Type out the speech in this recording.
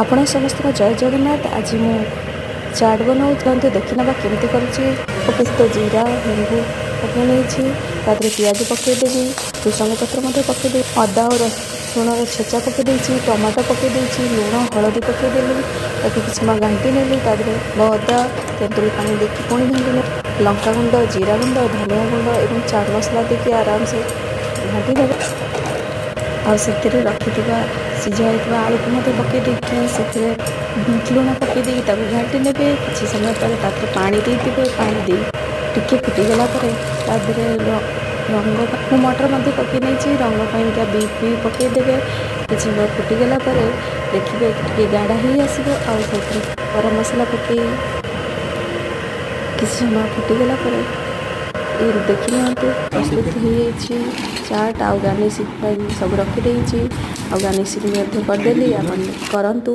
ଆପଣ ସମସ୍ତଙ୍କୁ ଜୟ ଜଗନ୍ନାଥ। ଆଜି ମୁଁ ଚାଟ୍ ବନାଉଛି, ଦେଖିନେବା କେମିତି କରୁଛି। ପକେଇ ଜିରା, ହେଙ୍ଗୁ ପକାଇ ନେଇଛି। ତା ଦେହରେ ପିଆଜ ପକାଇଦେବି, ଭୃସଙ୍ଗ ପତ୍ର ମଧ୍ୟ ପକାଇଦେବି, ଅଦା ଆଉ ରସୁଣର ଛେଚା ପକାଇ ଦେଇଛି, ଟମାଟୋ ପକାଇ ଦେଇଛି, ଲୁଣ, ହଳଦୀ ପକାଇଦେଲି। ତାକୁ କିଛି ସମୟ ଘାଣ୍ଟି ନେଲି। ତା ଦେହରେ ଅଦା, ତେନ୍ତୁଳି ପାଣି ଦେଇକି ପୁଣି ଘାଣ୍ଟି ନେଲି। ଲଙ୍କା ଗୁଣ୍ଡ, ଜିରା ଗୁଣ୍ଡ, ଧନିଆ ଗୁଣ୍ଡ ଏବଂ ଚାଟ୍ ମସଲା ଦେଇକି ଆରାମସେ ଘାଣ୍ଟି ଦେବେ। ଆଉ ସେଥିରେ ରଖିଥିବା ସିଝା ହୋଇଥିବା ଆଳୁକୁ ମଧ୍ୟ ପକାଇ ଦେଇକି, ସେଥିରେ ବିଟ୍ ଲୁଣ ପକାଇ ଦେଇକି ତାକୁ ଘାଣ୍ଟି ନେବେ। କିଛି ସମୟ ପରେ ତା ଦେହରେ ପାଣି ଦେଇଦେବେ। ପାଣି ଦେଇ ଟିକେ ଫୁଟିଗଲା ପରେ ତା ଦେହରେ ରଙ୍ଗ, ମୁଁ ମଟର ମଧ୍ୟ ପକାଇ ନେଇଛି, ରଙ୍ଗ ପାଇଁକା ବିଟ୍ ବି ପକାଇଦେବେ। କିଛି ସମୟ ଫୁଟିଗଲା ପରେ ଦେଖିବେ ଟିକେ ଗାଢ଼ା ହେଇ ଆସିବ। ଆଉ ସେଥିରେ ଗରମ ମସଲା ପକାଇ କିଛି ସମୟ ଫୁଟିଗଲା ପରେ ଏ ଦେଖି ନିଅନ୍ତୁ, ପ୍ରସ୍ତୁତ ହେଇଯାଇଛି ଚାଟ୍। ଆଉ ଗାର୍ନିସିଂ ପାଇଁ ସବୁ ରଖିଦେଇଛି ଆଉ ଗାର୍ନିସିଂ ମଧ୍ୟ କରିଦେଲି। ଆପଣ କରନ୍ତୁ।